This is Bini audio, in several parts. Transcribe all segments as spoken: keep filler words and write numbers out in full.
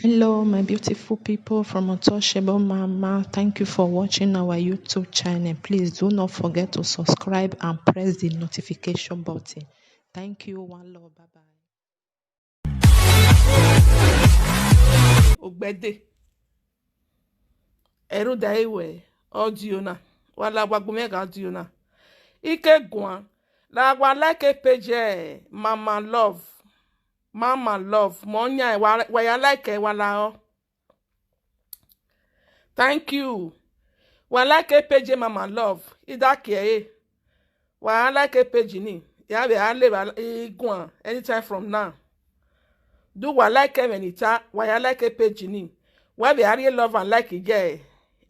Hello, my beautiful people from Untouchable Mama. Thank you for watching our YouTube channel. Please do not forget to subscribe and press the notification button. Thank you. One love. Bye bye. Ogbẹde. Ẹre u da ẹre wẹ audio na, wa la wa gbe mwẹ ghe audio na. I ke guan, la wa like page, eh, Mama Love. Mama Love, mẹ ọ yan ẹn, wa, wa ya like ẹre, wa la ọ. Thank you. Wa like page Mama Love, I da kie ẹre. Wa like page ni, ya vbe a leva i guan anytime from now. Do wa like ẹmwẹ ni ta, wa ya like page ni. Wa vbe a rhie love and like ye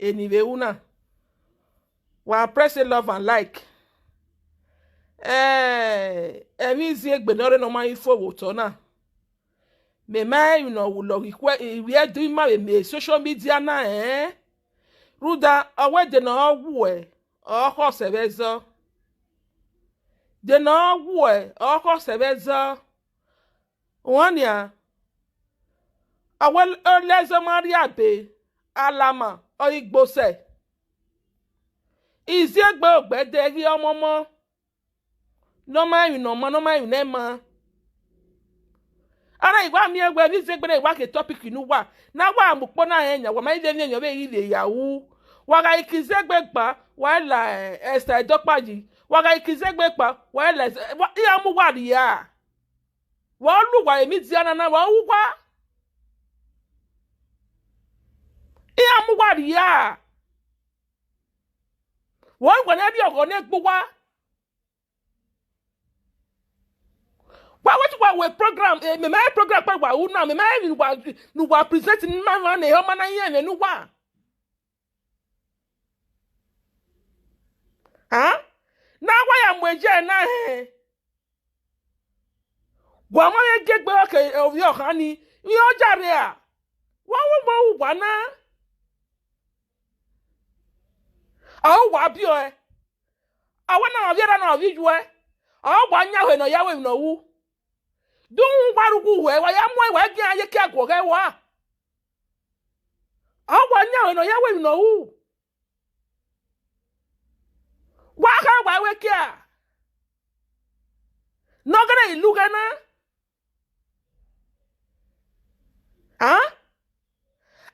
eni vbe ru na. Wa press love and like. Eh, ẹmwẹ iziegbe ne ọ rre ne ọ ma i fo vbe otọ na. Mẹ ma rẹn emwi ne ọ wu lọ ghi khuẹ, ivbi Ẹdo ima vbe social media na, ẹn. Rhunmwuda, ọ wẹ de ne ọ wuẹ, ọ khọ sẹ vbe ẹzọ. De ne ọ wuẹ, ọ khọ sẹ vbe ẹzọ. Wan nian, ọ wẹ ọ lẹ ẹzọ ma rrie abe, alama, ọ i gbe osẹ. Iziegbe ogbẹdẹ ghi ọmọmọ. Ne ọ ma emwi ne ọ ma, ne ọ ma emwi ne ẹ ma. Ana i wa miẹn wẹ vbe iziegbe na i wa ke topic ne uwa, ne a wa mu ukpo na rẹn yan, wa ma i vbe miẹn emwi ọvbehe i vbe ya ru. Wa gha i ke iziegbe gba, wa i la, eh, Esther Edokpayi. Wa gha i ke iziegbe gba, wa i la Esther, wa, iran mu uwa rhia. Wa lu uwa emwi dia na na, wa ru uwa. Iran mu uwa rhia. Wa ru uwa ne a rhie ọghọ ne egbe uwa. Wa wẹ te uwa wẹ program, eh, mẹ ma rẹn program kpa wa ru na, mẹ ma rẹn emwi ne uwa, ne uwa present ne ima mwa ne ọ ma na yẹn ẹmwẹ ne uwa. An? Ne a wa ya mu eje na hẹn. Wa ma vbe gie egbe ọke ovbi ọkhan ni, iran ọ jare a. Wa ru uwa ru uwa na. A ru uwa biẹ ọe. A wẹ ne ọmwa vbe erha ne ọmwa vbe iyuẹ, ọ wa yan ọhe ne ọ ya ru emwi ne ọ ru. De uhunmwu uwa rre uwu uwẹ, wa ya mu ẹn, wa gie iran ye ekia guọghọ ẹre ua. Ọ wa yan ọhe ne ọ ya ru emwi ne ọ ru. Wa kha wa ru ekia. Ne ọ ghe ne I lughe na. An?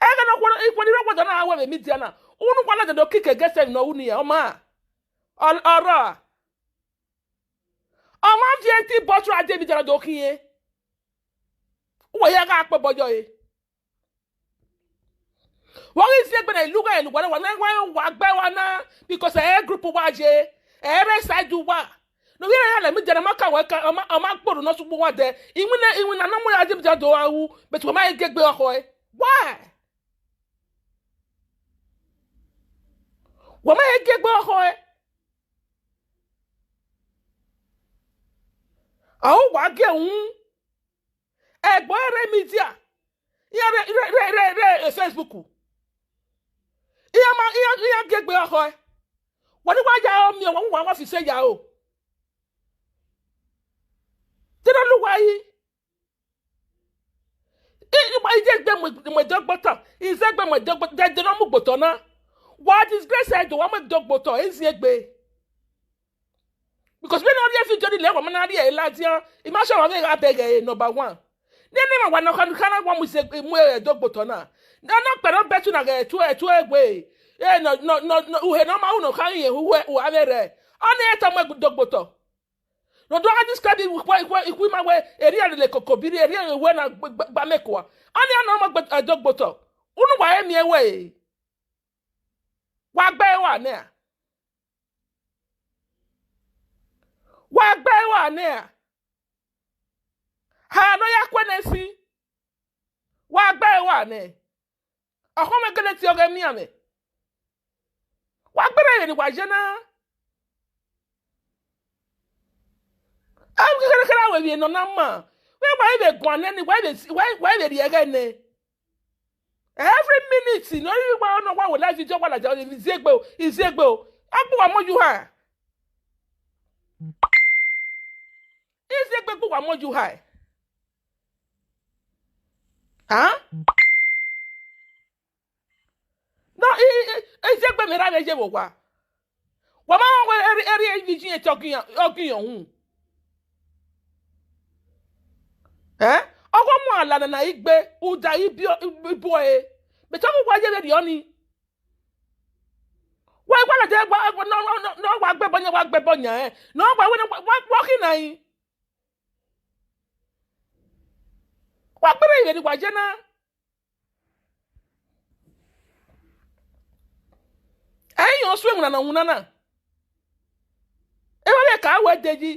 Ẹghẹ ne ikhuo ni rre ọgua na ra ru vbe media na, unu wa ladian do kike gẹsẹ emwi ne ọ ru nian, ọ ma? Ọ, ọ rrọọ a? Ọ ma viẹ te bọtu ra die media na do khiẹn. Uwẹ ya gha kpe obọ yọ ẹre. Vbe ọ ghi zẹ egbe ne I lughe ne uwa na, wa na, wa, wa gbe wa na, because ẹ i re group uwa ye, ẹ i re side uwa. Ne ovbi erha ya lẹ media na, ọ ma ka wẹ ka, ọ ma, ọ ma gbọrọ ne ọ sukpọn uwa dẹ. Iwinna, iwinna ne ọ mu ya die media do ra ru, but wa ma he gie egbe ọkhọe. Why? Wa ma he gie egbe ọkhọe. A ru wa gie uhunmwu. Ẹgbẹe rre media, iran rre, rre, rre, rre, rre Facebook. Iran ma, iran, iran gie egbe ọkhọe. Wa ni wa ya aro miẹn, wa wa wa fi ise ya aro. Te ne ọ lu uwa yi? I, i, i zẹ egbe mu, mu ẹdẹ gbe otọ, i zẹ egbe mu ẹdẹ gbe otọ, de, de ne ọ mu gbe otọ na. Wa disgrace Ẹdo, wa mu ẹdẹ gbe otọ, e zẹ egbe. Because vbene ọ rhie video ni lẹ, wa ma na rhie ẹre ladian, I ma sẹ ọmwa vbe gha bẹghe ẹre number one. Nene emwa wa nọ kha, kha na wa mu ise, mu ẹdẹ gbe otọ na. Ne ọ nọ kpẹrẹ bẹtu na ghe ẹtu, ẹtu ẹwe. E nọ, nọ, nọ, nọ, uhe ne ọ ma ru ne ọ kha rẹn uhe, uwa vbe rẹ. Ọnii ẹre te ọ mu ẹdẹ gbe otọ. Ne ọ do gha describe ikhu, ikhu, ikhu ima wẹ, erriọ lele koko biri, erriọ wẹ na gba, gba, gba mẹ kua. Ọnii ẹre ne ọ mu ẹdẹ gbe otọ. Unu wa he miẹn wẹ, wa gbe ẹre wa nẹ a? Wa gbe ẹre wa nẹ a? Ha ne ọ ya kue nẹ sin? Wa gbe ẹre wa nẹ. Ọkhọ mwẹ gele tie ọghe emianmwẹ. Wa gberra vbene wa ye na. A kherhe kherhe aro emwi ne ọ na ma. Wẹ wa i vbe guan nẹ ni, wa i vbe, wa, wa i vbe rhie ẹghẹ nẹ. Every minute ne ọ rhirhi wa, ọ nọ wa wẹ live video, wa ladian, I zẹ egbe o, I zẹ egbe o. A gbe uwa mọ ye uha. I zẹ egbe, gbe uwa mọ ye uha. An? erha vbe ye vbe owa. Wa ma rẹn wẹẹ erriọ, erriọ vbe iye ẹtẹ ọgin, ọgin ọhun. Eh? Ọghe ọmwa ala nana i gbe, uda i biẹ, i bu ẹre. Bẹtẹ ọghe uwa ye vberriọ nii. Wa, wa ladian, wa, wa, nọ, nọ, nọ, nọ, wa gbe ẹbọ yan, wa gbe ẹbọ yan, eh. Nọ, wa, wa, wa, wa, wa khin na rin. Wa gberra vbene wa ye na. Ẹ i yan ọsẹ winna na winna na. Evba vbe ka wẹ de yi.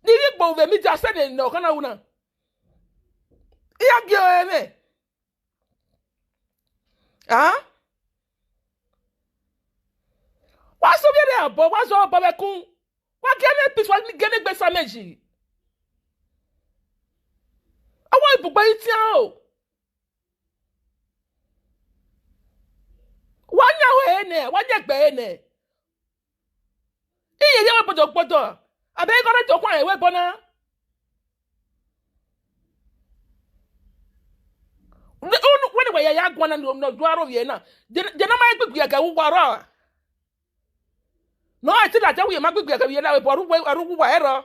Ne I vbe gbe vbe media sẹ ne ọ khan na ru na. I ya gie ọre mwẹ. Ah? Wa sẹ ovbi ẹre abọ, wa zẹ ọre obọ vbe ẹkun. Wa gie mwẹ peace, wa gie mwẹ egbe sa mwẹ yi. Ọ wa bu gbe itian o. Wa yan ẹre nẹ, wa yan egbe ẹre nẹ. Iye ye ẹvbo gbodo gbodo. Abẹ igho rre do khuan ẹvbo ẹbọ na. Unu, wẹ ne wa ya ya guan na ne ọ dua rre ovbi ẹre na. De, de ne ọ ma gbigbi ẹghẹ vbe uwa rrọọ. Ne ọ i te ladian wẹ ma gbigbi ẹghẹ vbe uwa na, vbe ẹbọ ọre uwa ẹrọ.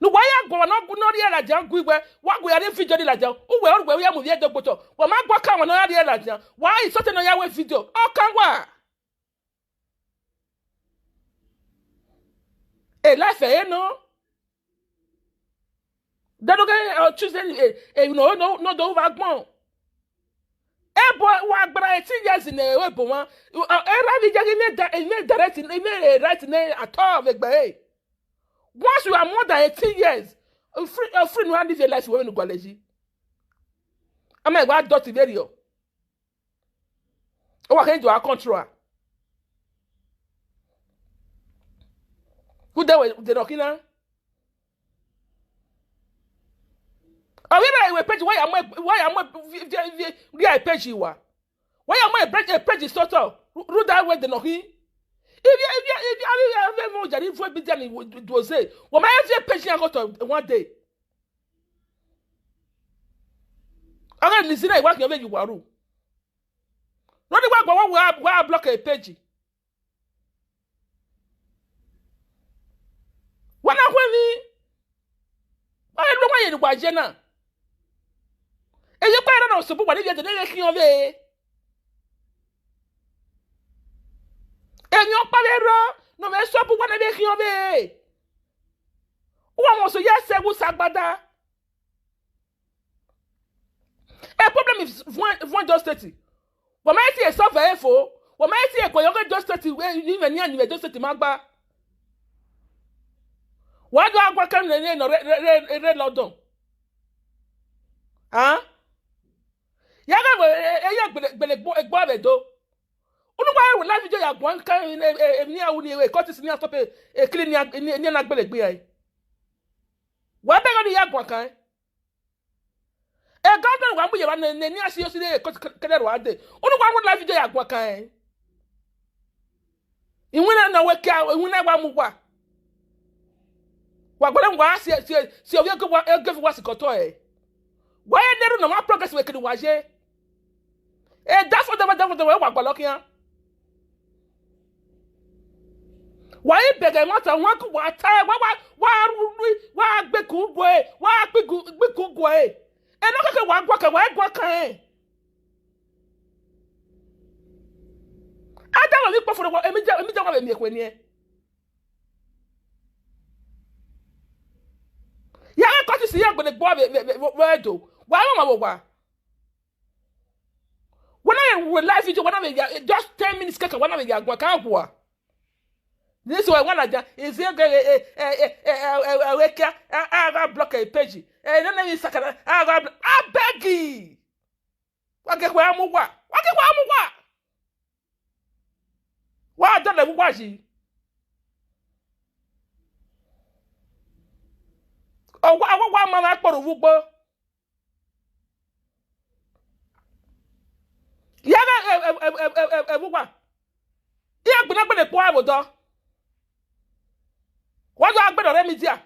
Ne uwa ya guan na, ne ọ rhie ladian gu iwẹ, wa gu ya rhie video ni ladian, uwẹ ọre uwẹ ya mu ivbi Ẹdo gbe otọ, wa ma gua kan wa ne ọ ya rhie ladian, wa i sọtẹ ne ọ ya wẹ video, ọ kan wa. E life ẹre nọ. Dẹdoghe, eh, Tuesday, eh, eh, no, no, no, do vbe agbọn. Ebo wa gbara eighteen years ne ebo mwa. Erha vbe iye ghi ne da, ne direct, ne right ne at all vbe egbe ẹre. Once you are more than eighteen years, free, free nu a live a life wẹ vbene u gualọ yi. Ama wa dọti vberriọ. Ọ wa khẹ do a control a. Ude wẹ, ude nọ khin na. Ọ vbe rre iwe page, wa ya mu, wa ya mu vi, vi, vi, rhie page wa. Wa ya mu page, page sọtọ, rhunmwuda wẹ de nọ khin. Ivbi, ivbi, ivbi, avbe, avbe, avbe, avbe, jari vu ebi dia ni duoze. Wa ma ye viẹ page yan gọtọ one day. Ọghe Lizzy na i wa khian vbe ye uwa ru. Rhunmwuda wa gba wa, wa, wa block e page. Wa na khu emwi, wa ghi lu ọmwa ye ne uwa ye na. Eye ọkpa erha ne ọ sobọ uwa ne ivbi Ẹdo ne ẹ vbe khian ọvbehe. Emwi ọkpa vbe rrọọ ne ọ vbe sobọ uwa ne ẹ vbe khian ọvbehe. Uwa must ye ẹse vbe usa agbada. A problem is vuọn, vuọn Edo State. Wa ma tie solve ẹre fo. Wa ma tie guan ye ọghe Edo State, wẹ, ni mwẹ nian ni mwẹ Edo State ma gba. Wa do a gua kẹ ne, ne, ne, rre, rre, rre London. Ah? Ya gha wẹ, e, e, ya gbele, gbele egbe, egbe vbe Ẹdo. Unu wa ru live video ya guan kan, e, e, e, ni a ru ni, e, Curtis ni a stop, e, e, kiri ni a, ni, ni a na gbele egbe ẹre. Wa bẹghe ne I ya guan kan. E government wa mu ye evba ne, ne, ne iran si osi ne ke, ke, kẹdẹ ru a dee. Unu wa mu live video ya guan kan ẹn. Iwinna ne ọ wẹ kia, iwinna wa mu uwa. Wa gbẹdẹ wa si, si, si ovbi ege wa, ege fi wa sikẹ otọ ẹre. Wa ye ne erhunmwu ne ọmwa progress vbe kene uwa ye. E da fo dẹvọ dẹvọ dẹvọ wa gbalọ khian. Wa i bẹghe ẹmwata, wan ku wa ta, wa, wa, wa ru, ru, wa gbe ku gue, wa gbe ku, gbe ku gue. Eno keke wa gua kẹ, wa i gua kan ẹn. Ada wa vbe ikpọfo ne wa, emi dia, emi dia wa vbe miẹn ekhue niẹn. Ya ghe Curtis ya gbele egbe vbe, vbe, vbe, vbe Ẹdo. Wa i mwẹ ọmwa vbe owa. Wa na vbe ru live video, wa na vbe ya, just ten minutes kẹkan, wa na vbe ya guan kan gua. This one, wa ladian, is he okay, eh, eh, kia, a, a gha block e page. Eh, no, no, Instagram, a gha blo-, I beg you. Wa gie ekhue a mu uwa. Wa gie ekhue a mu uwa. Wa dọlọ vbe uwa yi. Ọ wa, ọ wa ma mwẹ kpọrọ vbe ugbo. Ya ghe, e, e, vbe uwa. Iran gbele gbele kpua vbe odọ. Wa do a gbele ọre media.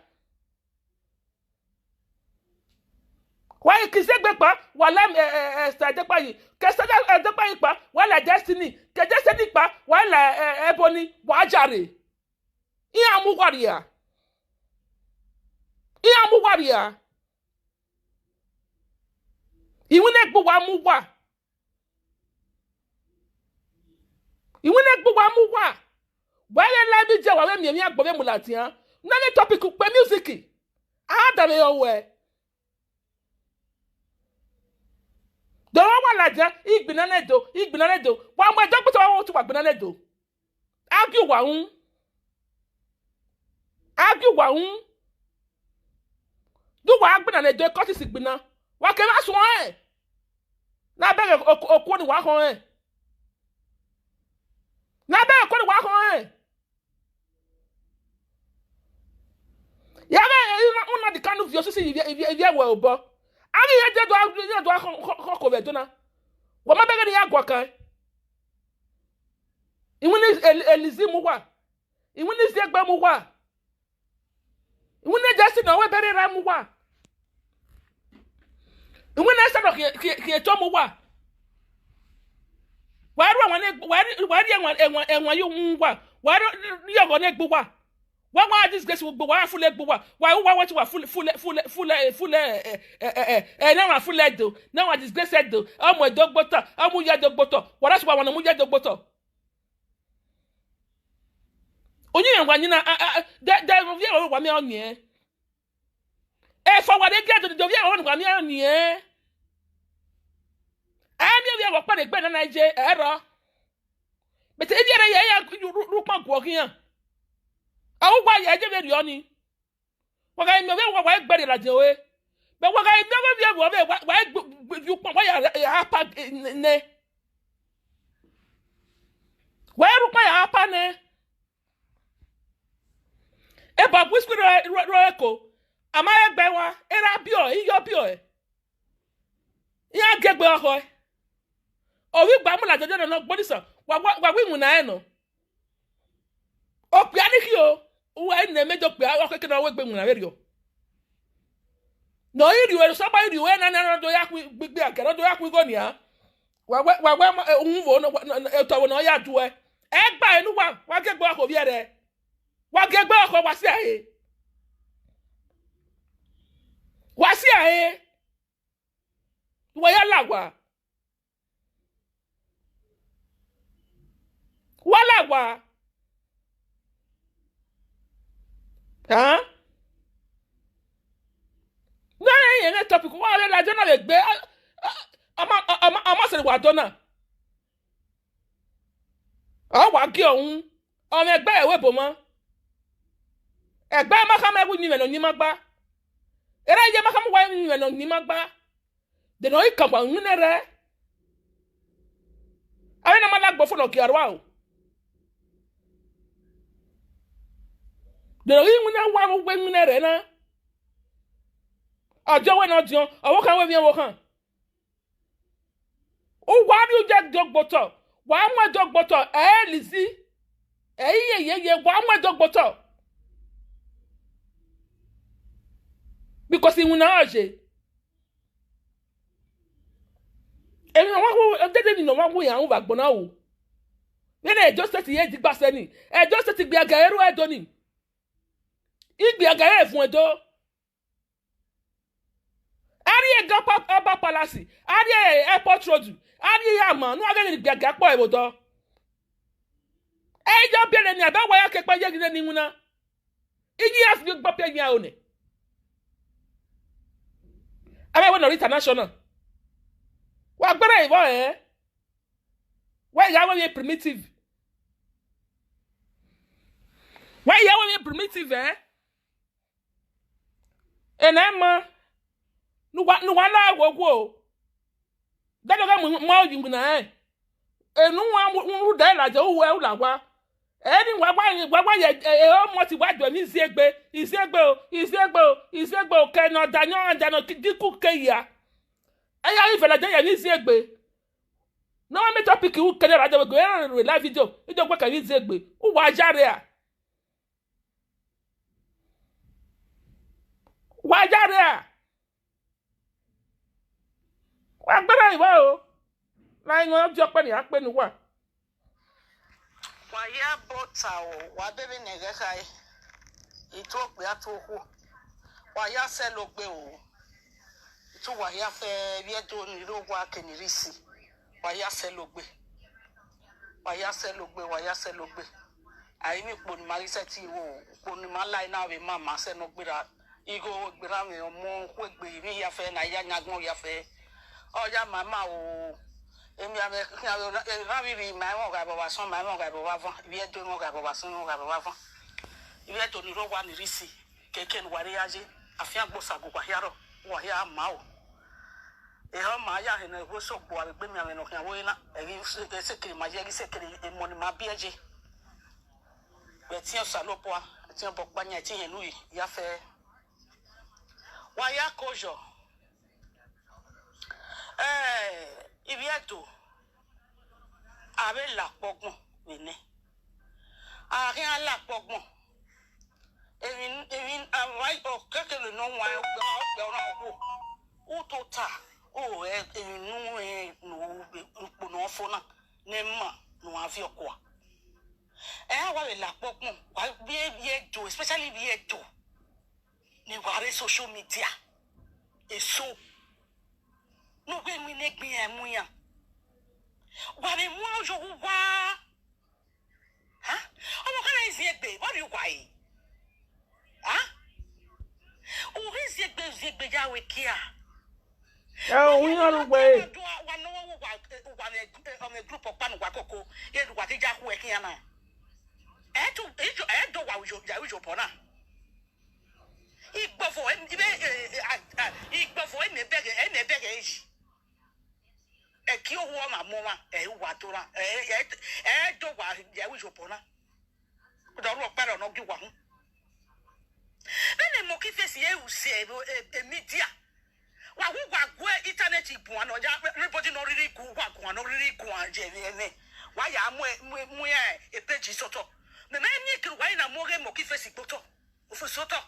Wa i Kizegbe kpa, wa la, eh, eh, eh, Esther Edepayi. Ke Esther Edepayi kpa, wa la Destiny. Ke Destiny kpa, wa la, eh, eh, Ebony. Wa jare. Iran mu uwa rria. Iran mu uwa rria. Iwinna egbe uwa mu uwa. Iwinna egbe uwa mu uwa. Wa ghẹ la vbe idia, wa vbe miẹn emwi agbọn vbe mu ladian. Ne vbe topic ukpe music. A da vbe rọ wẹ. Do wa ladian, igbinna ne do, igbinna ne do. Wa mu ẹdẹ ọgbotọ wa tu wa gbinna ne do. A gie uwa ru. A gie uwa ru. Do wa gbinna ne do, ekọtisi gbinna. Wa kevbe asuọn rẹn. Ne a bẹghe oku-, okuo ni wa khọn rẹn. Ne a bẹghe okuo ni wa khọn rẹn. Ya vbe una, una di kanu viọ osisi ivbi, ivbi, ivbi ẹvbo obọ. A ghi ye de do, a ghi ye do a khọ, khọ, khọ ko vbe Ẹdo na. Wa ma bẹghe ne I ya guan kan. Iwinna El-, Elizi mu uwa. Iwinna Iziegbe mu uwa. Iwinna Destiny ne ọ wẹ bẹrẹ ra mu uwa. Iwinna Esther ne ọ khian, khian, khian eto mu uwa. Wa rhie ẹwaẹn ne, wa rhie, wa rhie ẹwaẹn, ẹwaẹn, ẹwaẹn ye uwu uwa. Wa rhie, rhie ọghọ ne egbe uwa. Wa, wa disgrace egbe uwa, wa fule egbe uwa. Wa, wa wẹ te wa fule, fule, fule, fule, fule, eh, eh, eh, eh, eh, ne wa fule Ẹdo, ne wa disgrace Ẹdo. Ọ mu Ẹdo gbe otọ, ọ mu iye Ẹdo gbe otọ. Wa rhie ẹse uwa ne ọ mu iye Ẹdo gbe otọ. Uyinmwẹ wa yin na, a, a, a, de, de, ovbi ẹvbo wa miẹn ọnii ẹn. Efo wa de gie do, de ovbi ẹvbo wa miẹn ọnii ẹn. Ẹ miẹn ovbi ẹvbo ọkpa ne egbe na na je, ẹ rrọọ. Bẹtẹ ivbi ẹre ya, ya ru, ru, ru ukpọn guọ khian. Ọ wu uwa ya, ẹ je vbe rriọ nii. Wa gha miẹn ovbi ẹvbo wa, wa i gbe rrie ladian ore. Mẹ wa gha miẹn ovbi ẹvbo vbe, wa, wa i gbe, gbe, gbe ukpọn, wa ya, ya pa, eh, nẹ, nẹ. Wa i rre ukpọn ya pa nẹ. Eba P-Square rre, rre, rre Eko. A ma he gbe ẹwaẹn, erha biẹ ọe, iyọ biẹ ọe. Iran gie egbe ọkhọe. Ovbi igba mu ladian ne ọ gbe onisan, wa, wa, wa wẹ iwinna rẹn nọ. Okpia ni khin o, uwa i nẹ mẹ do kpia, ọ khẹke ne ọ wegbe iwinna vberriọ. Ne ọ i rhie, Osanobua i rhie ẹre na, ne ọ do ya khui gbigbi agia, ne ọ do ya khui igho nian. Wa wẹ, wa wẹ ma, eh, uhunmwu ne, ne, ne, otọ vbo ne ọ ya duẹ. Ẹgba ẹre ne uwa, wa gie egbe ọkhọ vbiẹ rẹ. Wa gie egbe ọkhọ, wa si ẹre. Wa si ẹre. Wa ya la wa. Wa la wa. Hàn? Wẹ rẹn yẹn ne topic wa vbe ladian na vbe gbe, a, a, a ma, a, a ma, a ma sẹrẹ wa dọ na. Ọ wa gie ọhun, ọ mwẹ ẹgbe ẹre wẹ obọ mwa. Ẹgbe ma khama ẹwu yin mwẹ ne ọ yin ima gba. Erha iye ma khama uwa yin mwẹ ne ọ yin ima gba. De ne ọ i kan wa winna rẹ. Avbe na ma la gbe ofo ne ọ gie arua o. De ne ọ ghi winna wa vbe uwu winna rẹ na. Ọdiọn wẹ ne ọdiọn, ọvbokhan wẹ emwi ọvbokhan. Uwa rhie uye do gbe otọ, wa mu ẹdẹ gbe otọ, ẹ i lizi, ẹ i yeyeye, wa mu ẹdẹ gbe otọ. Because iwinna ọre ọ ye. Emwi ne ọ wa hu, dede emwi ne ọ wa hu iran ru vbe agbọn na ru. Vbene Edo State ye digba sẹ ni, Edo State igbiaga ẹre ru Ẹdo ni. Igbiaga ẹre vuọn Ẹdo. A rhie Ga Pa-, Ọba Palace, a rhie Airport Road, a rhie Iyama, ne uwa ghẹ ghi gbe ẹga kpọ ẹvbo odọ. Ẹ i ya biẹlẹ nia, ẹbe wa ya ke kpa ye ghi nene iwinna. Iye iran fi gbe ọpiẹ yan aro nẹ. Avbe ẹvbo ne ọ rre international. Wa gbẹrẹ evbọ rẹ. Wa ya wẹ primitive. Wa ya wẹ primitive, eh? Ena ima, ne uwa, ne uwa la wo wo. Dẹdẹ ọghe mu, mu oyi winna rẹn. Enu uwa mu, mu rhunmwuda ladian, uwu ẹre u la owa. Eni wa, wa, wa, wa ye, e, e, ọmọ ti wa do emwi iziegbe, iziegbe o, iziegbe o, iziegbe o, kẹ ne ọ da yan, da ne ọ di ku ke ya. Ẹ ya ghi vẹ ladian ye emwi iziegbe. Ne ọ ma miẹn topic u kẹdẹ ra dẹ vbe gbe live video, video gbe kẹ emwi iziegbe. Uwa ya rre a. Wa ya rre a. Wa gberra ivba o. Na ighọn ọdiọkpẹ ne a kpe ne uwa. Wa ya bọ ta o, wa bẹvbe ne ẹghẹ khae, I tu okpia tu okhuo, wa ya sẹlẹ ogbe o, I tu wa ya fẹ vbe Ẹdo ni rre owa ke ni rre isi, wa ya sẹlẹ ogbe, wa ya sẹlẹ ogbe, wa ya sẹlẹ ogbe. A i mwẹ ukpo ne ima ghi sẹtin ru, ukpo ne ima la na vbe ma ma sẹ ne ọ gberra. Igho gberra mwẹ ọmọ khu egbe, emwi ya fẹ na ya yan agbọn ya fẹ. Ọ ya ma ma o. Emi avbe khian vbe erhan vbe rri ma ẹmwẹ ọgha vbe ọvbasọn, ma ẹmwẹ ọgha vbe ọvbavban, ivbi Ẹdo ẹmwẹ ọgha vbe ọvbasọn, ẹmwẹ ọgha vbe ọvbavban. Ivbi Ẹdo ni rre owa ni rre isi, keke ne uwa rre ya ye, afiangbe Osago uwa hia rrọọ, uwa hia ma o. Ehọ ma ya hene ẹvbo eso gbe uwa vbe egbe emianmwẹ ne ọ khian vbe ore na, ẹghe sekere ma ye, ẹghe sekere emọ ne ima biẹ ye. Vbe ẹtin Osanobua, ẹtin ọbọkpa yan, ẹtin hẹn ne u ya fẹ. Wa ya ko yọ. Eh, ivbi Ẹdo, a vbe la kpọgbọn vbe nẹ. A khian la kpọgbọn. Emwi, emwi, a wa, ọ kẹkẹ ne ọ wan, ọ gbe, ọ gbe ọna ọghuo. U tota, o, eh, emwi ne u rẹn ne u vbe ukpo ne ọ fo na, ne ima ne uwa viọ kua. Ẹ, a wa vbe la kpọgbọn, wa vbe ivbi Ẹdo, especially ivbi Ẹdo. Ne wa rre social media eso, ne u wẹ winna egbe iran mu iran, wa vbe mu aro yọ uwa. Ha? Ọmọ kha na i ziengbe, ọ rhie uwa re. Ha? U ghi ziengbe, ziengbe ya ru ekia. Ẹ, ọ winna ru uwa re. Wa nọ uwa, uwa, uwa mwẹ, ọ mwẹ group ọkpa ne uwa koko, ye ne uwa te ya khu ẹre khian na. Ẹ do, ẹ do, ẹ do wa uyo, ya uyo bọ na. Igbọvo, em, ibe, eh, eh, ah, ah, igbọvo, ẹ mẹ bẹghe, ẹ mẹ bẹghe yi. Ẹ gie ohu ọmwa mu ọmwa, ẹ i wa do ra, ẹ, ẹ, ẹ do wa ya ru iyobọ na. Dọ rhuọ ọkpa rẹ ọ nọ gie uwa hun. Vbene Monkey Face ye ru sẹ e, e, e media. Wa wu wa gue internet guan nọ ya, everybody nọ rhirhi gu, wa guan nọ rhirhi guan ye vbe ẹmwẹ. Wa ya mu, mu, mu e, e page sotọ. Mẹ ma miẹn kere uwa i na mu oghe Monkey Face gbe otọ. Ofu sotọ.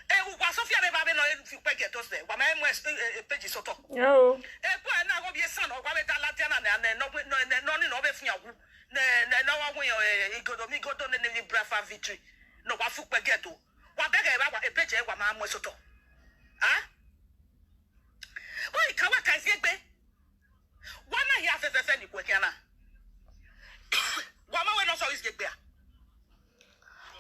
E, uwa Sophia vbe evba vbe nọ fi ukpẹ gie ẹto sẹ, wa ma mu e, e, e page sotọ. Yo. Eku ẹ na gho vbe esan nọ, wa vbe da ladian na nẹ, nẹ, nọ, nọ, nẹ, nọ, ni nọ vbe fian wu. Nẹ, nẹ, nọ wa win, e, igodo mi igodo nene vbe Bradford Victory. Nọ wa fi ukpẹ gie ẹto. Wa bẹghe evba wa, e page ẹ wa ma mu e sotọ. A? Wẹ ka wa ka ezi egbe. Wa na hia fẹfẹfẹ ni kuẹ khian na. Wa ma wẹ ne ọ sọ isi egbe a.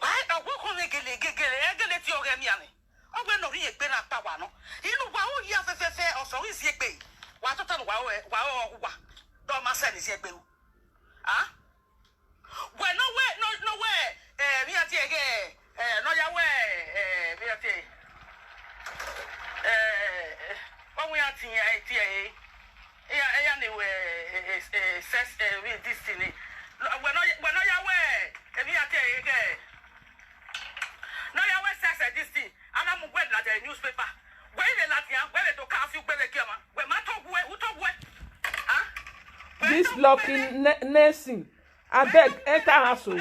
Wa ọghuọkhọ mwẹ gele, gegele, ẹ gele tie ọghe mianmwẹ. Ọ wẹ ne ọ rhie egbe na kpa wa nọ. Inu wa ru hia fẹfẹfẹ, ọ sọ isi egbe. Wa tota ne wa ru, wa ru uwa. Dọ ma sẹ ne isi egbe ru. A? Wẹ ne ọ wẹ, ne ọ, ne ọ wẹ, eh, vbe iran tie ẹghẹ, eh, ne ọ ya wẹ, eh, vbe iran tie, eh, ọ wẹ iran tie, eh, tie, eh, iran, iran ni wẹ, eh, eh, eh, sex, eh, vbe this thing, eh. Wẹ ne ọ, wẹ ne ọ ya wẹ, eh, vbe iran tie ẹghẹ, ne ọ ya wẹ sex, eh, this thing. A na mu wẹ ladian newspaper. Wẹ i vbe ladian, wẹ vbe do ka fi ugbe vbe gie ọmwa. Wẹ ma tọ wẹ, u tọ wẹ. Ah? Wẹ This tọ lucky wẹ. Ne-, Nelson, abeg, enter house o.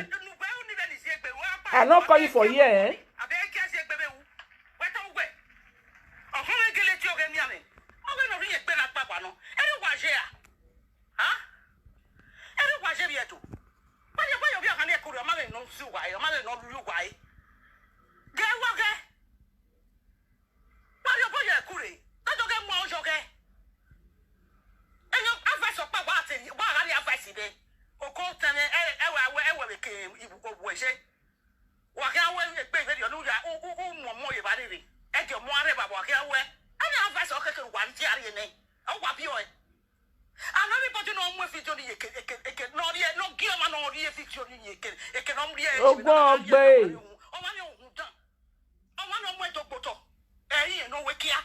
I no call you for here, eh? Wẹ tọ wẹ. Ọhọn, gele tie ọghe mianmwẹ. Ọ wẹ ne ọ rhie egbe na kpa wa nọ. Ẹre wa ye a? Ha? Ẹre wa ye vbe Ẹdo. Wa ye, wa ye ovbi ọkhan ni ẹkure, ọ ma vbe ne ọ si uwa e, ọ ma vbe ne ọ rhie uwa e. Gẹ wa gẹ. Wa rhie obọ ye ẹkure, te do ghe mu ọyọ ghe. Ẹyọ advice ọkpa wa te, wa gha rhie advice dẹ. Oko tẹmwẹ, ẹ, ẹ wẹ, ẹ wẹ, ẹ wẹ vbe ke owẹ ye. Wa khian wẹ egbe vberriọ ne u ya, u, u, u mu ọmọ ye evba rere. Ẹ gie ọmọ a rre evba, wa khian wẹ. Ẹmwẹ advice ọ kẹkẹ wa rhie rhie nẹ. Ọ wa biẹ ọe. And everybody ne ọ mu video ni ye eke, eke, eke, ne ọ rhie, ne ọ gie ọmwa ne ọ rhie video ni ye eke, eke ne ọ rhie. Ogbọ ọgbe. Ọmwa ni ohun dan. Ọmwa ne ọ mu ẹdẹ ogbotọ. Ẹ i rẹn ne ọ wẹ kia.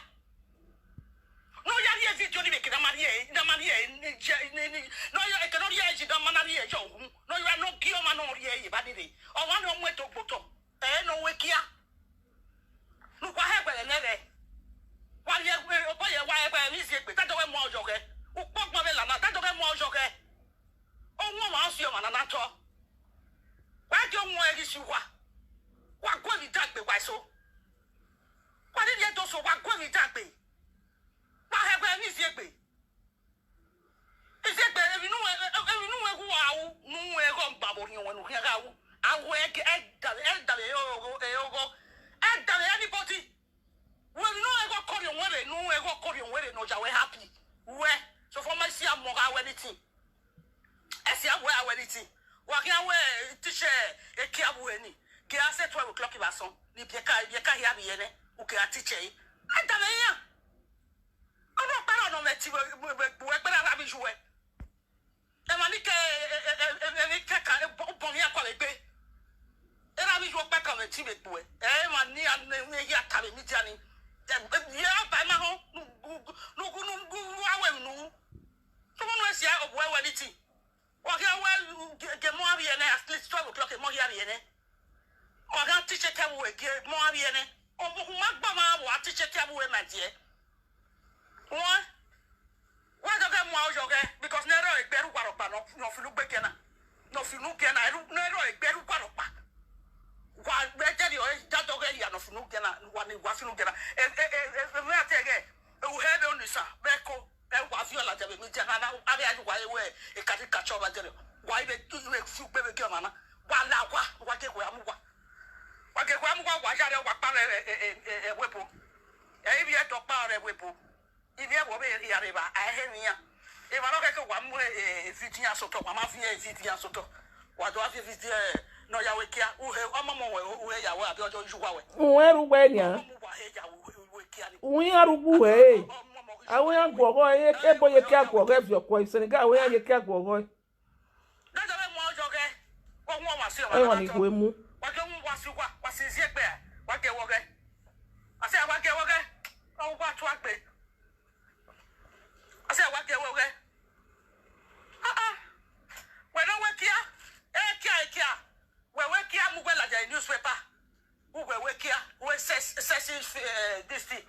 Ne ọ ya rhie video ni vbe eke ne a ma rhie, ne a ma rhie, ni, je, ni, ni, ne ọ ya, eke ne ọ rhie yi ne a ma na rhie ye ohun. Ne ọ ya ne ọ gie ọmwa ne ọ rhie ye evba ni rre. Ọmwa ne ọ mu ẹdẹ ogbotọ. Ẹ i rẹn ne ọ wẹ kia. Ne uwa hẹ wẹ nẹ rẹ. Wa rhie, eh, obọ ye wa hẹ wẹ emwi ziengbe, te a do ghẹ mu ọyọ ghẹ. Ukpọgbọn vbe la na, te a do ghẹ mu ọyọ ghẹ. Ọmwa ọmwa ọ si ọmwa na na tọ. Wa gie ọmwa ẹre ghi si uwa. Wa gu emwi dagbe wa eso. Wa rhirhi do so, wa gu emwi dagbe. Wa hẹ wẹ emwi ziengbe. anything. Ẹsia wẹ a wẹ anything. Wa khian wẹ teacher ekia vbe eni. Ke a sẹ twelve o'clock vbe asọn. Ni biẹka, biẹka hia vbe yẹ nẹ. U ke a teacher yi. A da vbe iran. Ọ na kpẹrẹ ọnọ mẹ ti wẹ, wẹ, wẹ, wẹ kpẹrẹ ara vbe yu wẹ. Emwa ni ke, e, e, e, e, emwi kẹkan, e, bọ, bọ mwi akua vbe egbe. Erha vbe iyuẹ ọkpa kan mwẹ ẹtin vbe egbe uẹ. Ẹ, emwa ni a ne, ne hia ta vbe media ni. Ẹ, ẹ, ye ọba ima họn, nu gu, nu gu, nu gu, nu gu, a wẹ nu. Sọmọ nu ẹsia, ọ bu ẹwẹ ni ti. Wa khian wẹ, ge, ge mọ avbiẹ nẹ, at least twelve o'clock, mọ hia avbiẹ nẹ. Wa khian teacher ke vbe gie mọ avbiẹ nẹ. Ọ, u ma gba ma, wa teacher ke vbe ma die. Wẹ, wẹ dọghe mu aro yọghẹ, because ne ẹrọ egbe ẹre uwa rhọkpa nọ, nọ fi unu gbe giẹ na. Nọ fi unu giẹ na, ẹre, ne ẹrọ egbe ẹre uwa rhọkpa. Wa vbe ẹdẹrriọ, ẹ, da dọghe ya nọ fi unu giẹ na, wa ni wa fi unu giẹ na. E, e, e, e, e, mẹ a te ghẹ, e, u hẹ vbe unu sa, vbe ẹko, ẹ, wa viọ ladian vbe media na, na, avbe a ye uwa re wẹ, e caricature vbe ẹdẹrriọ. Wa i vbe, i vbe fi ugbe vbe gie ọmwa na. Wa la owa, wa gie ekhue a mu uwa. Wa gie ekhue a mu uwa, wa ya rre, wa kpa rre, e, e, e, e, ẹvbo ebo. Ẹ, ivbi ẹdẹ ọkpa rre ẹvbo ebo. Ivbi ẹvbo vbe hia rre evba, a i hẹ emwi iran. Emwa ne ọ khẹke wa mu, e, e, video iran sotọ, wa ma viẹ video iran sotọ. Wa do a viẹ video, e, ne ọ ya wẹ kia, u he, ọmọmọ wẹ, u he ya wẹ, abi ọ do yu uwa wẹ. Uwẹ ru wẹ nian. Ọmọmọ uwa he ya wẹ, wẹ kia ni. Uwẹ iran ru gbu wẹ, e. Ọmọmọ ghi a wẹ iran guọghọ, e, ebo ye kia guọghọ, e viọ ọkua, Senegal, a wẹ iran ye kia guọghọ. Dada vbe mu ọjọ ghẹ, wa wọn wa si ọmwa. Ẹ wa ni gu emu. Wa gie wọn wa si uwa, wa si zi egbe a, wa gie wọ ghẹ. A sẹ wa gie wọ ghẹ, ọ wa tu agbe. A sẹ wa gie wọ ghẹ. Ah, ah. Wẹ ne wẹ kia, e kia, e kia. Wẹ wẹ kia mu wẹ ladian newspaper. Uwẹ wẹ kia, wẹ sex, sexy, eh, this thing.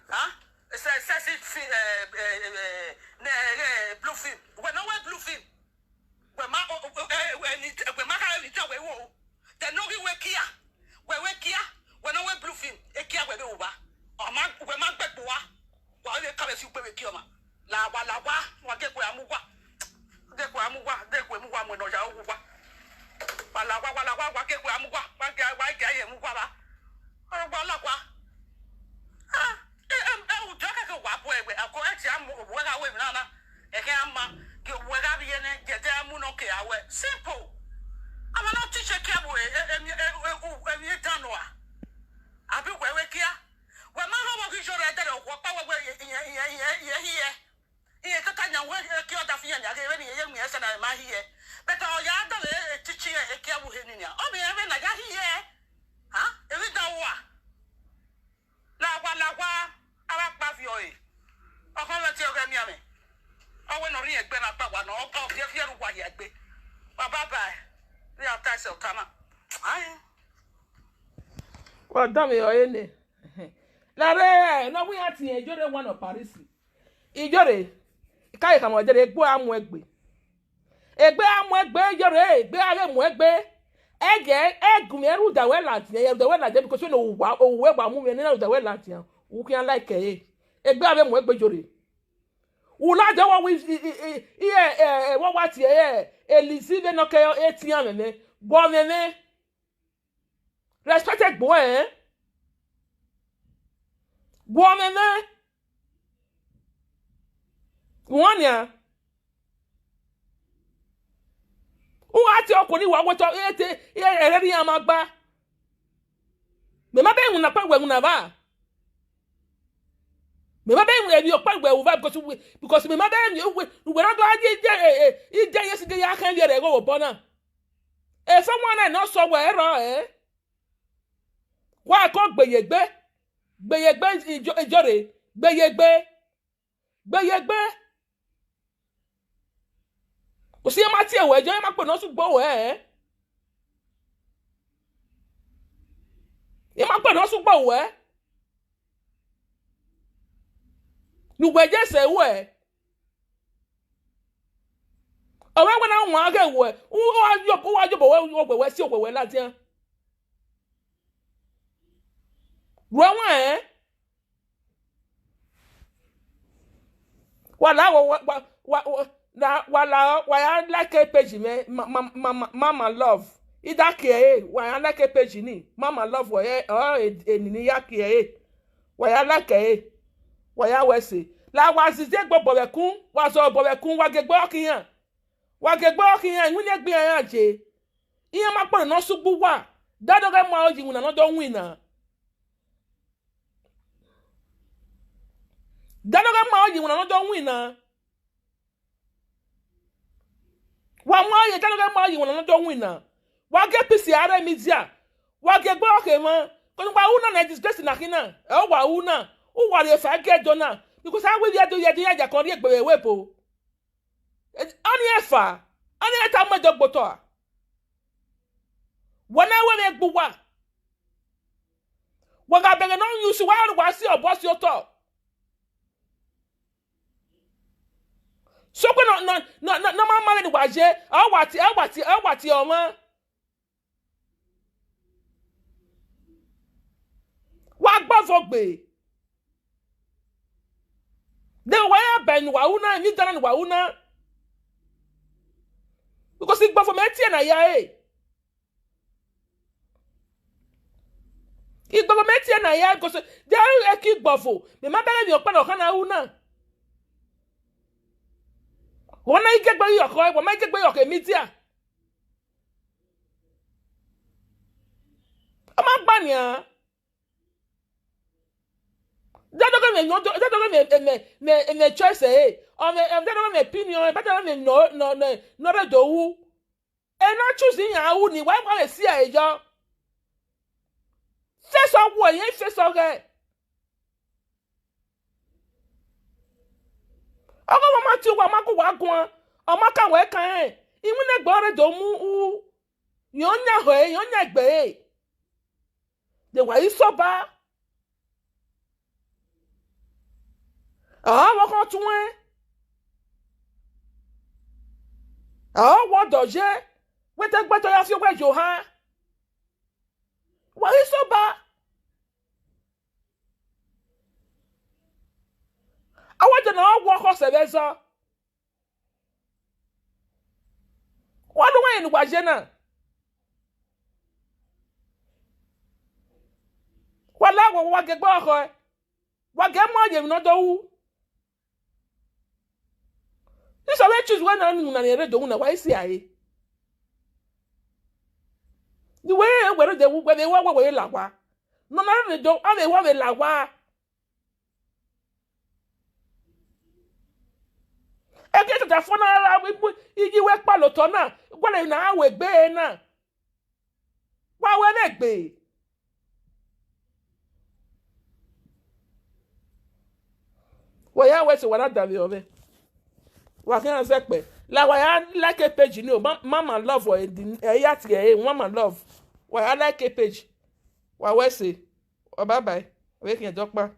Huh? Se-, sexy fi-, eh, eh, eh, ne, eh, blue film. Wẹ ne ọ wẹ blue film. Wẹ ma, o, o, o, eh, wẹ ni, wẹ ma kha emwi te wẹ wo. Then no ghi wẹ kia. Wẹ wẹ kia. Wẹ ne ọ wẹ blue film. E kia wẹ vbe uwa. Ọ ma, wẹ ma gbẹgbe uwa. Wa vbe ka vbe fi ugbe vbe gie ọmwa. La wa, la wa, wa gie ekhue a mu uwa. Gie ekhue a mu uwa, gie ekhue mu uwa, mu ne ọ ya ru uwa. Wa la wa, wa la wa, wa gie ekhue a mu uwa, wa gie, wa gie a ye mu uwa ba. Ọ wa la wa. Ah, e, e, e, u do kẹkẹ wa bu ẹwẹ, ako ẹ ti a mu, uwẹ gha wẹ emwi na na. Ẹghẹ a ma, gie uwẹ gha vbiẹ nẹ, gie ẹdẹ a mu nọ ke a wẹ. Simple. Ama na teach ekia bu e, e, e, e, e, u, emwi dan nọ a. Abi uwẹ wẹ kia. Wẹ ma họvbọ ghi yọrọ ẹdẹrẹ okhuo ọkpa wẹ wẹ iye, iye, iye, iye hiẹ. Iye kaka yan wẹ ekia ọdafẹn iran nia ghe vbene iye ye mu iran sẹ na ma hiẹ. But ọ ya dọlọ e teach iran ekia vbe uhe ni nia. Ọ miẹn vbene a ya hiẹ. Ha? Emwi dan ua. La wa, la wa, a wa kpa viọ ẹre. Ọkhọn mwẹ tie ọghe mianmwẹ. Ọ wẹ ne ọ rhie egbe na kpa wa nọ, ọ, ọ viẹ viẹ ru wa hia egbe. Wa bye bye. Vbe a ta ẹsẹ ọta na. Ayin. Wa dan vbe ọre nẹ. Lare ne ọ wẹ iran tie Iyore one of Paris. Iyore, ka ye khama Iyore, egbe a mu egbe. Egbe a mu egbe, Iyore, egbe a vbe mu egbe. Ẹgẹ, ẹgumẹ rhunmwuda wẹ ladian, rhunmwuda wẹ ladian, because you know, uwa, uwẹ wa mu mwẹ ne rhunmwuda wẹ ladian, u khian like ẹre. Egbe a vbe mu egbe, Iyore. U ladian wa wi, i, i, i, i, ẹ, ẹ, ẹ, wa wa tie, ẹ, Elizi vbe nọ ke etian mwẹ mwẹ, gu mwẹ mwẹ. Respect egbe uẹ, ẹ? Gu mwẹ mwẹ. Wan nian. U gha tie ọkhuo ni wa wẹ otọ, e te, e, ẹrẹ rhie iran ma gba. Mẹ ma bẹ iwinna ọkpa wẹ iwinna vba. Mẹ ma bẹ emwi ọkpa wẹ uva, because we, because mẹ ma bẹ emwi uwe, uwe na do a ye, ye, e, e, ije ye si de ya khẹn ye rẹ ghe obọ na. Eso wan na ne ọ sọ wẹ rrọọ, ẹ? Wa ko gbe ye egbe, gbe ye egbe Ijo-, Iyore, gbe ye egbe, gbe ye egbe. Usi ma tie wẹ, Iyore ma kpe ne ọ sugbo wẹ, ẹ? I ma kpe ne ọ sugbo wẹ. Ne uwẹ ye sẹ ruẹ. Ọ wẹ wẹ na wan ghe wẹ, u, u wa yo, u wa yo obọ wẹ, u wẹ wẹ si owẹ wẹ ladian. Ruẹ wan, ẹ? Wa la, wa, wa, wa, wa, la, wa la, wa ya like page mwẹ, ma, ma, ma, ma, Mama Love. I da kie ẹre, wa ya like page ni, Mama Love, ọ, ọ, e, eni ni ya kie ẹre. Wa ya like ẹre. Wa ya wẹ ẹse. La wa zize egbe obọ vbe ẹkun, wa zọ obọ vbe ẹkun, wa gie egbe ọkhian. Wa gie egbe ọkhian, iwinna egbe iran ya je. Iran ma kpọnọ ne ọ sẹ ugbo uwa. Dadoghe ma ọ ye iwinna ne ọ do winna. Dadoghe ma ọ ye iwinna ne ọ do winna. Wa mu ẹre ye, dadoghe ma ọ ye iwinna ne ọ do winna. Wa gie peace a rre media. Wa gie egbe ọkhe emwa. Kọni wa ru na ne disgrace na khin na. Ẹ wa ru na. Uwa rhie efa gie Ẹdo na. Because a wẹ ivbi Ẹdo ye Ẹdo iran dia kọn rhie egbe vbe ẹvbo ebo. Ọnii efa, ọnii ta mu Ẹdo gbe otọ a. Wẹ ne wẹ vbe gbe uwa. Wa gha bẹghe ne ọ yin usi, wa rre, wa si obọ si otọ. Sokpan ne, ne, ne, ne, ne ọ ma ma vbene wa ye, ọ wa tie, ọ wa tie, ọ wa tie ọmwa. Wa gbe ọvo gbe. De wa ya bẹghe ne uwa ru na, emwi dan na ne uwa ru na. Because igbọvo mẹ tie na ya re. Igbọvo mẹ tie na ya re, because de ẹ ke igbọvo, mẹ ma bẹghe emwi ọkpa ne ọ kha na ru na. Wa ma i gie egbe ye ọkhọ, wa ma i gie egbe ye ọkhọ media. Ọ ma gba nian. Dadoghe mẹ, dadoghe mẹ, mẹ, mẹ, mẹ choice ẹre. Ọ mẹ, dadoghe mẹ opinion, dadoghe mẹ nọ, nọ, nọ, nọ rre do wu. Ena choose iran ru ni, wa, wa vbe si ẹre yọ. Face ọghe, irẹn face ọghe. Ọghe ọmwa ma tie uwa, ọ ma gu uwa guan, ọ ma kan wẹ kan rẹn. Iwinna egbe ọre do mu u, yọ yan họe, yọ yan egbe ẹre. De wa i soba. Ọ vbe ọkhọ tuẹn. Ọ wọ dọ ye, wẹ te gbe otọ ya fi owẹ ye ohan. Wa i soba. Awẹdẹ ne ọ wọ ọkhọ sẹ vbe ẹzọ. Wa do wẹ ne uwa ye na. Wa la wẹ wa gie egbe ọkhọ, wa gie mu ye emwi ne ọ do wu. This one wey choose wẹ na ni una ni rre do una, wa i si a re. Ni wẹ wẹ rre de wu, wẹ vbe wa, wẹ wẹ la wa. Nọ na rre do, a vbe wa vbe la wa. Ẹghẹ tata fo na ra iye wẹ kpalọ otọ na, wẹ na wẹ egbe na. Wa wẹ vbe egbe. Wa ya wẹ sẹ, wa na danmwehọ mwẹ. Wa khian zẹkpẹ. La wa ya like page ni o, ma, Mama Love, ẹ, ẹ ya tie ẹre, Mama Love. Wa ya like page. Wa wẹ sẹ. Ọ bye bye. Ọ vbe khian dọkpa.